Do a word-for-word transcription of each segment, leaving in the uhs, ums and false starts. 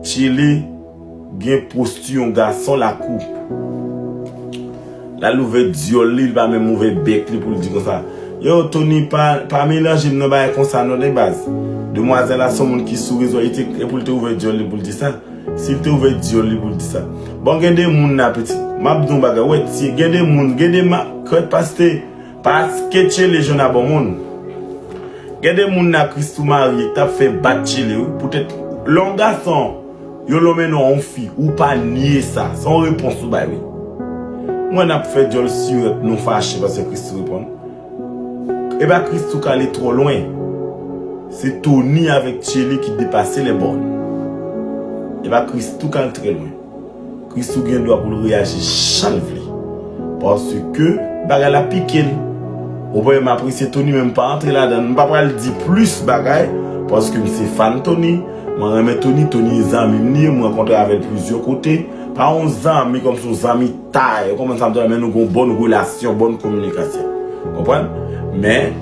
Tchele gen posti yon gason lakou. L al ouvè dyòl li, li pa menm ouvè bèk li pou l di konsa. Yo, Tony, pa, pa melanje m nan bagay konsa non, de baz. Demwazèl la se yon moun ki sou rezo, li te, e pou l te ouvè dyòl li pou l di sa. Si l te ouvè dyòl li pou l di sa. Bon, gen de moun la, pitit. M ap di yon bagay, wè, ti, gen de moun, gen de ma, kwè paste, paske Tchele jwenn a bon moun. Gen de moun la Christoo marye k t ap fè bat Tchele, wi. Poutèt lè yon gason, yo lonmen nan yon fi, ou pa nye sa. Se yon repons ou bay, wi. Mwen n ap fè dyòl sirèt, nou fache paske Christoo reponn. E pa Christoo k ale twò lwen. Se Tony avèk Tchele ki depase lè bòn. E pa Christoo k al trè lwen. Christoo gen dwa pou l reyaji jan l vle. Paske bagay la pike l. Ou pa m apresye Tony, men m pa antre ladan l. M pa pral di plis bagay, paske m se fan Tony. Mwen renmen Tony, Tony e zanmi m li ye, m rankontre avè l plizyè kote. Pa yon zanmi kòmsi yon zanmi tay, ou konprann sa m di la, men nou gen yon bòn relasyon, bòn kominikasyon. Konprann? Men,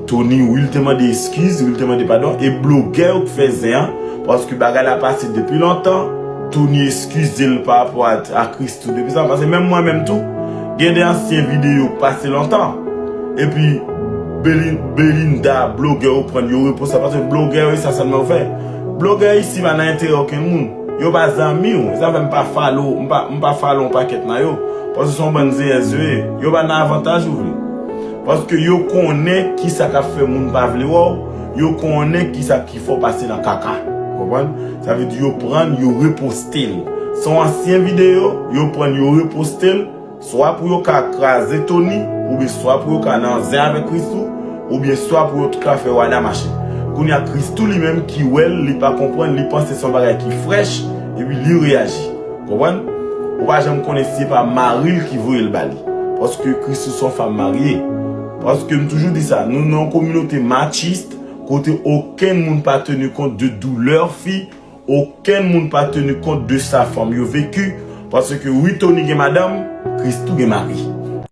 Tony, wi, l te mande eskiz, wi, l te mande padon, e blogè yo k fè zen an, paske bagay la pase depi lontan, Tony eskize l pa rapò a, a Christoo depi sa, paske menm mwen menm tou, gen de ansyen videyo k pase lontan, epi Belin-, Belinda, blogè yo pran, yo reposte, paske blogè yo, e sa sèlman yo fè. Blogè isi pa nan enterè okenn moun. Yo pa zanmi w. Sa fè m pa follow, m pa, m pa follow yon pakèt nan yo. Paske se yon bann zeyèz yo ye. Yo pa nan avantaj ou vle. Paske yo konnen kisa k ap fè moun pa vle wè w. Yo konnen kisa ki fè w pase nan kaka. Konprann? Sa vle di yo pran l, yo reposte l. Se yon ansyen videyo, yo pran l, yo reposte l. Swa pou yo ka kraze Tony, oubyen swa pou yo ka nan zen avèk Christoo, oubyen swa pou yo ka fè wada mache. Kounye a Christoo li menm ki wè l, li pa konprann, li panse se yon bagay ki frèch, epi li reyaji. Konprann? Ou pa janm konnen si se pa mari l ki voye l ba li. Paske Christoo se yon fanm marye. Paske m toujou di sa, nou nan yon kominote machist, kote okenn moun pa teni kont de doulè fi, okenn moun pa teni kont de sa fanm yo veki, paske wi, Tony gen madanm, Christoo gen mari.